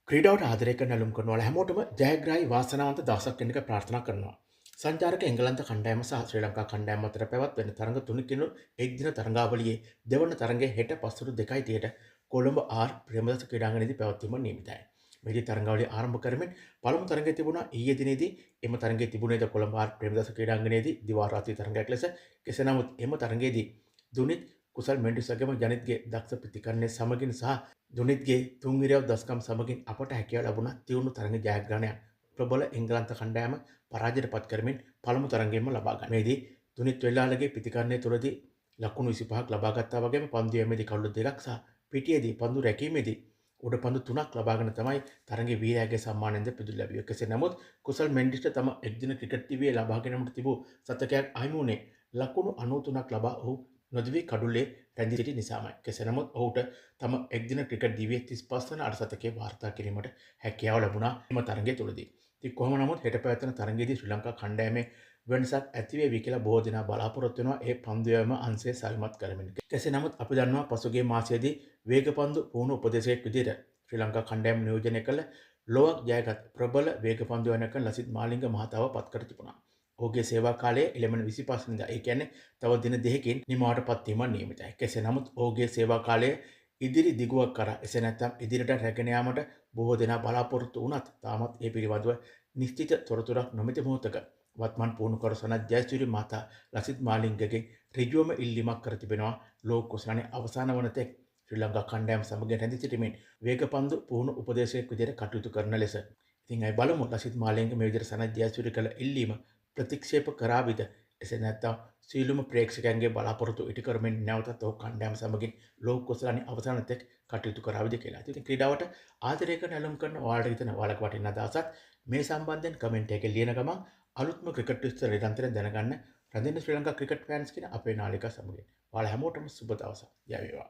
ක්‍රීඩාවට ආදරය කරන ඇලුම් කරන ඔයාලා හැමෝටම ජයග්‍රාහී වාසනාවන්ත දවසක් වෙන්න කියලා ප්‍රාර්ථනා කරනවා. සංචාරක එංගලන්ත කණ්ඩායම සහ ශ්‍රී ලංකා කණ්ඩායම අතර පැවැත්වෙන තරඟ තුනකින් එක්දින තරඟාවලියේ දෙවන තරඟය හෙට පස්වරු 2:30ට කොළඹ ආර් ප්‍රේමදාස ක්‍රීඩාංගණයේදී පැවැත්වීම නියමිතයි. මෙහිදී තරඟාවලිය ආරම්භ කරමින් පළමු තරඟය තිබුණා ඊයේ දිනේදී. එම තරඟය තිබුණේද කොළඹ ආර් ප්‍රේමදාස ක්‍රීඩාංගණයේදී දිවා රාත්‍රී තරඟයක් ලෙස. කෙසේ නමුත් එම තරඟයේදී දුනිත් කුසල් මෙන්ඩිස් වගේම ජනිත්ගේ දක්ෂ ප්‍රතිකරණය සමගින් සහ දුනිත්ගේ තුන් ඉරියව් දස්කම් සමගින් අපට හැකියාව ලැබුණා තියුණු තරඟ ජයග්‍රහණයක් ප්‍රබල එංගලන්ත කණ්ඩායම පරාජයට පත් කරමින් පළමු තරඟයෙන්ම ලබා ගන්න. මෙහිදී දුනිත් වෙල්ලාලගේ ප්‍රතිකරණය තුළදී ලකුණු 25ක් ලබා ගත්තා වගේම පන්දු යැමේදී කඩලු 2ක් සහ පිටියේදී පන්දු රැකීමේදී උඩ පන්දු 3ක් ලබාගෙන තමයි තරඟයේ වීරයාගේ සම්මානයෙන්ද පිදුරු ලැබුවේ. කෙසේ නමුත් කුසල් මෙන්ඩිස්ට තම එක්දින ක්‍රිකට් දිවියේ ලබා ගැනීමට තිබූ සතකයක් අහිමි වුණේ ලකුණු 93ක් ලබා ඔහු නොදිවි කඩුල්ලේ රැඳී සිටි නිසාමයි. කෙසේ නමුත් ඔහුට තම එක්දින ක්‍රිකට් දිවියේ 35 වන අර්ධ වාර්තා කිරීමට හැකියාව ලැබුණා එම තරඟය තුළදී. ඉතින් කොහොම නමුත් හෙට පැවැත්වෙන තරඟයේදී ශ්‍රී ලංකා කණ්ඩායමේ වෙනසක් ඇති වේවි කියලා බොහෝ දෙනා බලාපොරොත්තු වෙනවා ඒ පන්දු යැවීම අංශය සවිමත් කරමින්. කෙසේ නමුත් අපි දන්නවා පසුගිය මාසයේදී වේග පන්දු පුහුණු උපදේශකයෙක් විදිහට ශ්‍රී ලංකා කණ්ඩායම නියෝජනය කළ ලොවක් ජයගත් ප්‍රබල වේග පන්දු යවන කරන ලසිත් මාලිංග මහතාව පත් කර තිබුණා. ඔහුගේ සේවා කාලය එළඹෙන 25 වෙනිදා, ඒ කියන්නේ තව දින දෙකකින් නිමාවට පත්වීම නියමිතයි. කෙසේ නමුත් ඔහුගේ සේවා කාලය ඉදිරි දිගුවක් කරා එසේ නැත්නම් ඉදිරියට රැගෙන යාමට බොහෝ දෙනා බලාපොරොත්තු වුණත් තාමත් ඒ පිළිබඳව නිශ්චිත තොරතුරක් නොමැති මොහොතක වත්මන් පුහුණුකරු සනත් ජයසූරිය මහතා ලසිත් මාලිංගගෙන් ඍජුවම ඉල්ලීමක් කර තිබෙනවා ලෝක කුසලානේ අවසාන වන තෙක් ශ්‍රී ලංකා කණ්ඩායම සමග රැඳී සිටීමෙන් වේග පන්දු පුහුණු උපදේශකයෙක් විදිහට කටයුතු කරන ලෙස. ඉතින් අය බලමු ලසිත් මාලිංග මේ විදිහට සනත් ජයසූරිය කළ ඉල්ලීම ප්‍රතික්ෂේප කරාවිද එසේ නැත්නම් සියලුම ප්‍රේක්ෂකයන්ගේ බලාපොරොත්තු ඉටු කරමින් නැවතත් ඔහු කණ්ඩායම සමගින් ලෝක කුසලානේ අවසාන තෙක් කටයුතු කරාවිද කියලා. ඉතින් ක්‍රීඩාවට ආදරය කරන ඇලුම් කරන ඔයාලට හිතෙන ඔයාලගේ වටින අදහසත් මේ සම්බන්ධයෙන් කමෙන්ට් එකේ ලියන ගමන් අලුත්ම ක්‍රිකට් විස්තර නිරන්තරයෙන් දැනගන්න රැඳෙන්න ශ්‍රී ලංකා ක්‍රිකට් ෆෑන්ස් කියන අපේ නාලිකා සමගින්. ඔයාලා හැමෝටම සුබ දවසක්. ජය වේවා.